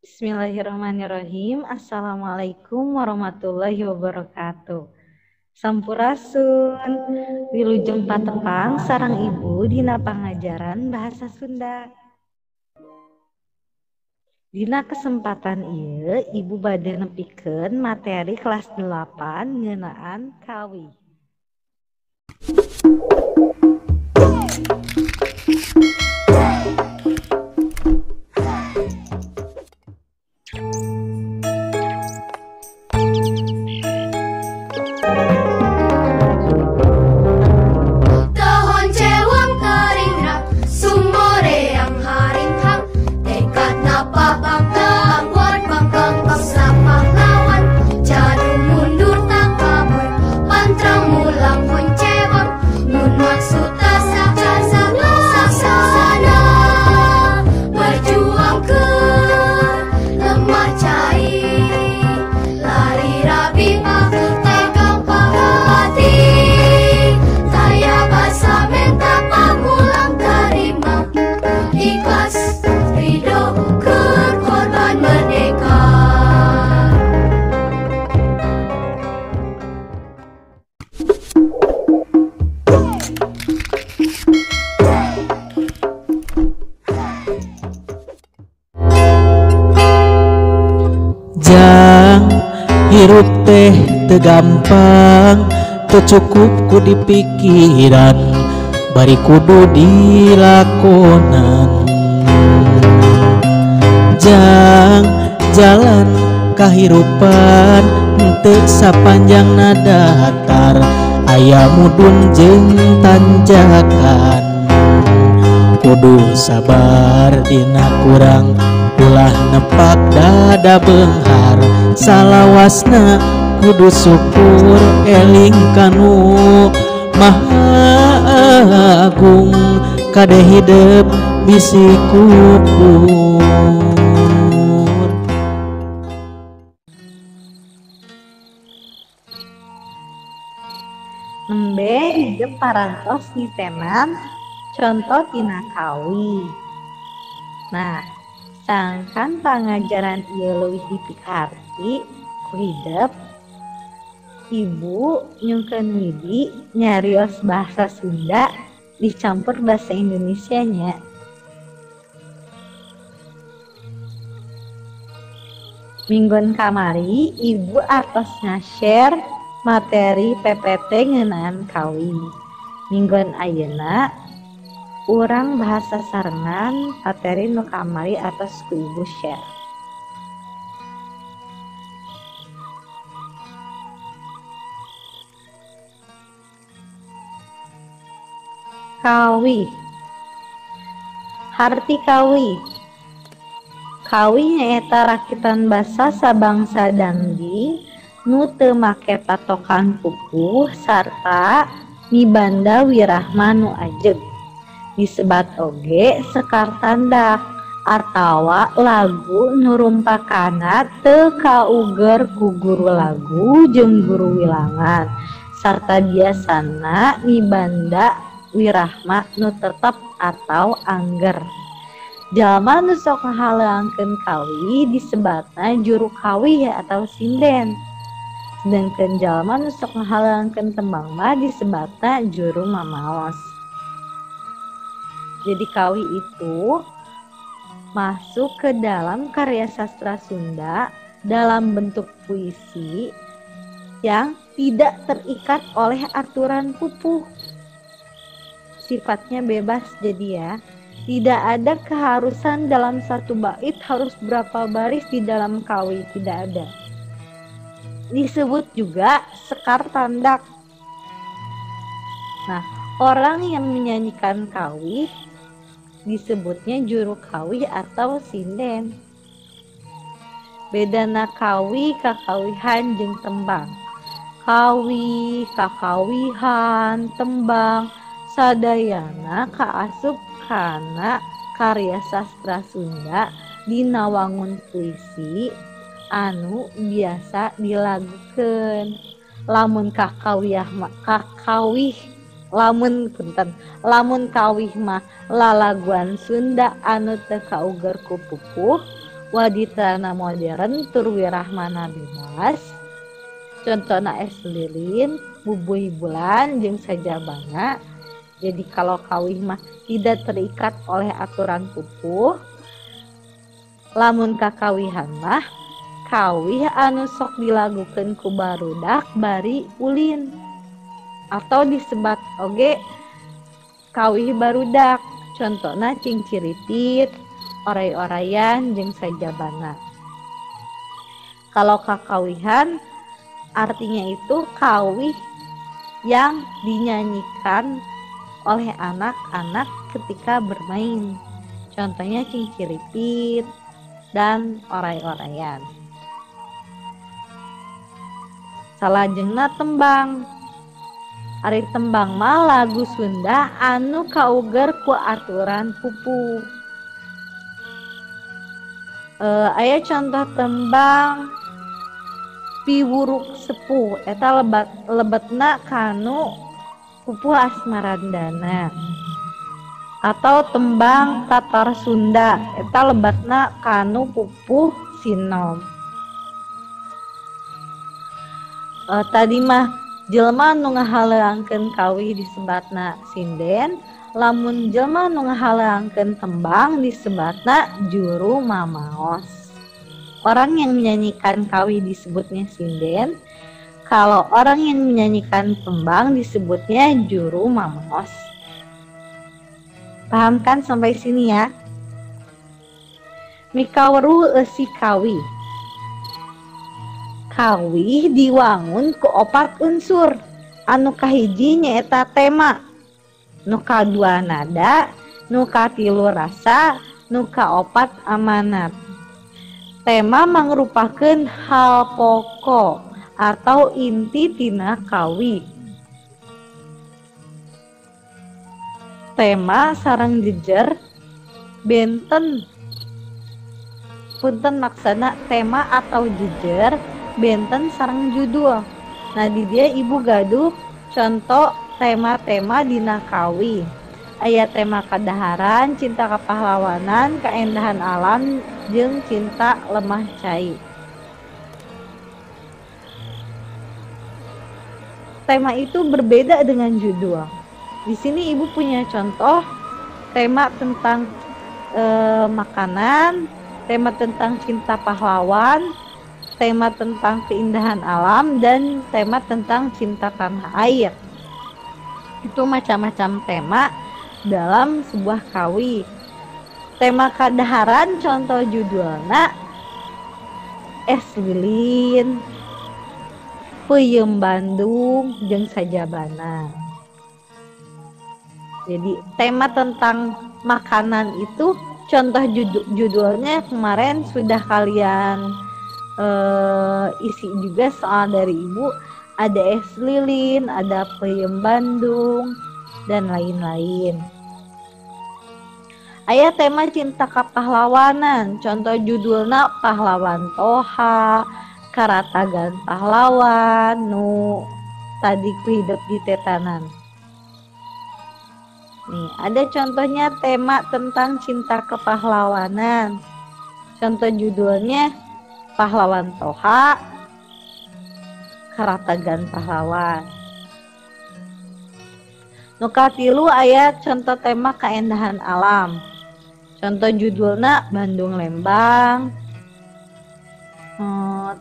Bismillahirrahmanirrahim. Assalamualaikum warahmatullahi wabarakatuh. Sampurasun, wilujeng patepang sareng ibu dina pangajaran bahasa Sunda. Dina kesempatan ieu ibu bade nepikeun materi kelas 8 ngeunaan kawih. Jang hirup teh teu gampang, teu cukup ku dipikiran, bari kudu dilakonan. Jang jalan kahirupan teu sapanjangna datar, aya mudun jeung tanjakan. Kudu sabar dina kurang, ulah nepak dada beunghar, salawasna kudu syukur eling kanu maha agung, kade hidep bisi kupur. Nembe hidep parantos nitenan contoh tina kawi. Nah, sangkan pangajaran ieu leuwih dipikarti ku hidep, ibu nyungkeun widi nyarios bahasa Sunda dicampur bahasa Indonesia nya. Minggon kamari ibu atos nga-share materi PPT ngeunaan kawi. Minggon ayeuna urang bahasa sarengan materi nu kamari atos ku ibu share. Kawih. Harti kawih. Kawih nyaeta rakitan basa sabangsa dangding nu teu make patokan pupuh sarta mibanda wirahma nu ajeg. Disebat oge sekar tandak atawa lagu nu rumpakana teu kauger ku guru lagu jeung guru wilangan sarta biasana mibanda wirahma nu tetep atau angger. Jalma nu sok ngahaleuangkeun kawih disebatna juru kawih atau sinden. Sedengkeun jalma nu sok ngahaleuangkeun tembang mah disebatna juru mamaos. Jadi kawih itu masuk ke dalam karya sastra Sunda dalam bentuk puisi yang tidak terikat oleh aturan pupuh. Sifatnya bebas jadi ya. Tidak ada keharusan dalam satu bait harus berapa baris di dalam kawih, tidak ada. Disebut juga sekar tandak. Nah, orang yang menyanyikan kawih disebutnya juru kawih atau sinden. Bedana kawih kakawihan jeung tembang. Kawih, kakawihan, tembang sadayana kaasup kana karya sastra Sunda dina wangun puisi anu biasa dilagukeun. Lamun kakawih lamun punten lamun kawih mah lalaguan Sunda anu teu kauger ku pupuh, Waditana modern tur wirahmana bebas. Contohna es lilin, bubuy bulan jeung sajabana. Jadi kalau kawih mah tidak terikat oleh aturan pupuh. Lamun kakawihan mah kawih anu sok dilagukeun ku barudak bari ulin atau disebat oge kawih barudak. Contohna cingciritit, oray-orayan jeung sajabana. Kalau kakawihan artinya itu kawih yang dinyanyikan oleh anak-anak ketika bermain. Contohnya cingciripit dan oray-orayan. Salajengna tembang. Ari tembang mah lagu Sunda anu kauger ku aturan pupuh. Aya contoh tembang Piwuruk Sepuh, eta lebetna kanu pupuh Asmarandana. Atau tembang Tatar Sunda, eta lebetna kanu pupuh Sinom. Tadi mah jelema nu ngahaleuangkeun kawih disebatna sinden, lamun jelema nu ngahaleuangkeun tembang disebatna juru mamaos. Orang yang menyanyikan kawih disebutnya sinden, kalau orang yang menyanyikan tembang disebutnya juru mamaos. Paham kan sampai sini ya? Mikaweruh eusi kawih. Kawih diwangun ku opat unsur. Anu kahiji nyaeta tema, nu kadua nada, nu katilu rasa, nu kaopat amanat. Tema mangrupakeun hal pokok atau inti tina kawih. Tema sareng jejer benten. Punten maksana tema atau jejer benten sareng judul. Nah di dia ibu gaduh contoh tema-tema dina kawih. Aya tema kadaharan, cinta kepahlawanan, keindahan alam, jeung cinta lemah cai. Tema itu berbeda dengan judul. Di sini ibu punya contoh tema tentang makanan, tema tentang cinta pahlawan, tema tentang keindahan alam, dan tema tentang cinta tanah air. Itu macam-macam tema dalam sebuah kawih. Tema kadaharan contoh judulna es lilin, peuyeum Bandung, jeung sajabana. Jadi tema tentang makanan itu contoh judulnya kemarin sudah kalian isi juga soal dari ibu. Ada es lilin, ada peyem Bandung, dan lain-lain. Aya tema cinta kepahlawanan, contoh judulna Pahlawan Toha, Karatagan Pahlawan, nu tadi ku hidup di tetanan. Nih, ada contohnya tema tentang cinta kepahlawanan. Contoh judulnya Pahlawan Toha, Karatagan Pahlawan. Nu katilu aya contoh tema keindahan alam. Contoh judulna Bandung Lembang,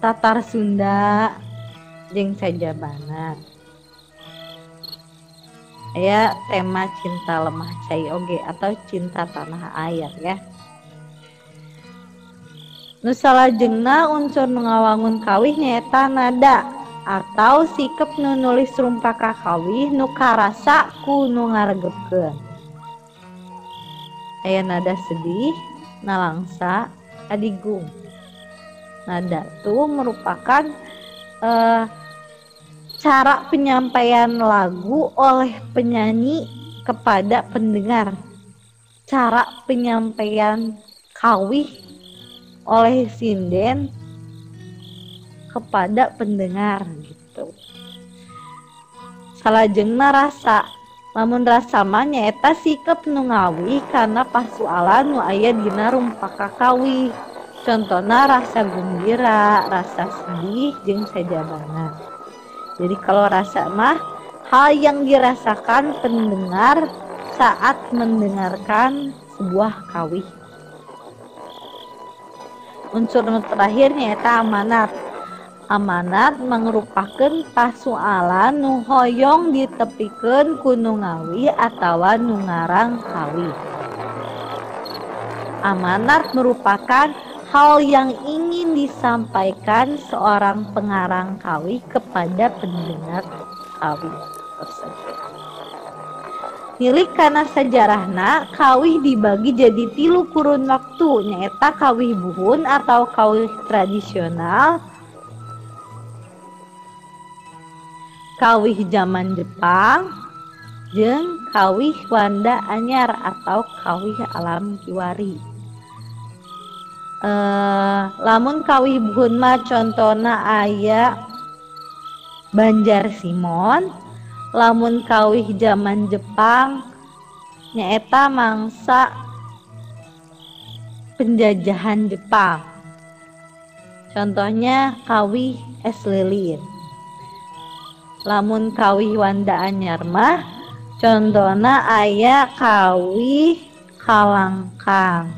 Tatar Sunda, jeung sajabana. Aya tema cinta lemah cai oge atau cinta tanah air ya. Nu salajengna unsur nu ngawangun kawih nyaeta nada atau sikep nu nulis rumpaka kawih nu karasa ku nu ngaregepkeun. Aya nada sedih, nalangsa, adigung. Nada tuh merupakan cara penyampaian lagu oleh penyanyi kepada pendengar. Cara penyampaian kawih oleh sinden kepada pendengar gitu. Salajengna rasa. Lamun rasa mah nyaeta sikep nu ngawih kana pasualan nu aya dina rumpaka kawih. Contohna rasa gembira, rasa sedih, jeung sajabana. Jadi kalau rasa mah hal yang dirasakan pendengar saat mendengarkan sebuah kawih. Unsur nu terakhir nyaeta amanat. Amanat mangrupakeun pasualan nu hoyong ditepikeun ku nu ngawih atawa nu ngarang kawih. Amanat merupakan hal yang ingin disampaikan seorang pengarang kawih kepada pendengar kawih tersebut. Nilik kana sejarahna, kawih dibagi jadi 3 kurun waktu, nyaeta kawih buhun atau kawih tradisional, kawih zaman Jepang, jeung kawih Wanda anyar atau kawih alam kiwari. Lamun kawih buhun mah contona aya Banjar Simon. Lamun kawih zaman Jepang nyaeta mangsa penjajahan Jepang, contohnya kawih es lilin. Lamun kawih Wanda anyar mah contona aya kawih kalangkang.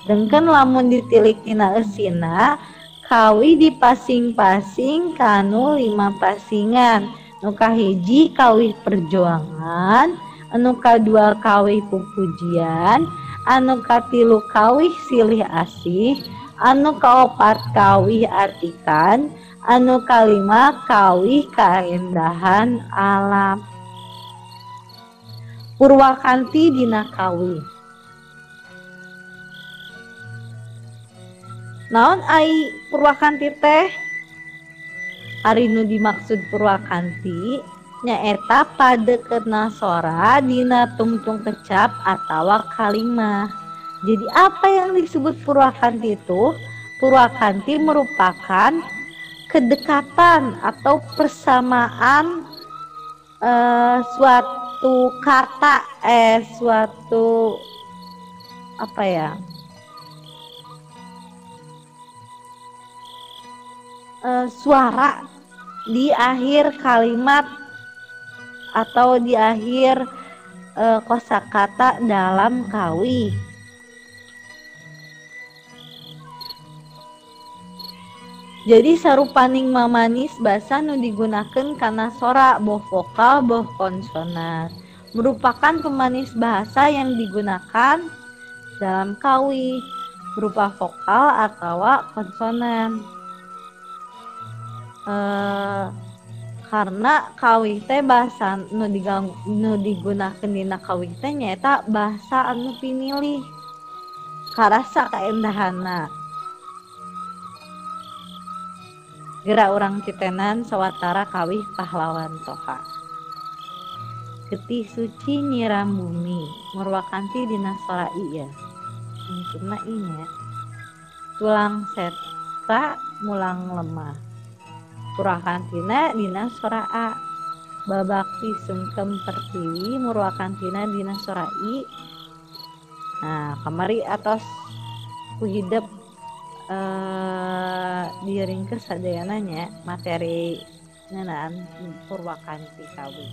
Dengken lamun ditilik tina eusina, kawih dipasing-pasing kanu 5 pasingan. Nu kahiji kawih perjuangan, anu kadua kawih pupujian, anu katilu kawih silih asih, anu kaopat kawih atikan, anu kalima kawih kaendahan alam. Purwakanti dina kawih. Naon ai purwakanti teh? Ari nu dimaksud purwakanti nyaeta padekeutna sora dina tungtung kecap atawa kalimah. Jadi apa yang disebut purwakanti itu? Purwakanti merupakan kedekatan atau persamaan suatu kata, suatu apa ya? Suara di akhir kalimat atau di akhir kosakata dalam kawih. Jadi sarupaning mamanis basa nu digunakeun kana sora boh vokal boh konsonan, merupakan pemanis bahasa yang digunakan dalam kawih berupa vokal atau konsonan. Karena kawih teh bahasa nu digunakeun dina kawih teh nyaeta bahasa anu pinilih karasa kaendahanna. Gerak urang titenan sawatara kawih pahlawan Toha. Getih suci nyiram bumi murwakanti dina sora iya. Unsurna inya. Tulang seta mulang lemah. Purwakantina dina sora A. Babakti sungkem pertiwi murwakantina dina sora I. Nah, kamari atos ku hidep diringkes sadayana nya materi ngeunaan purwakanti kawih.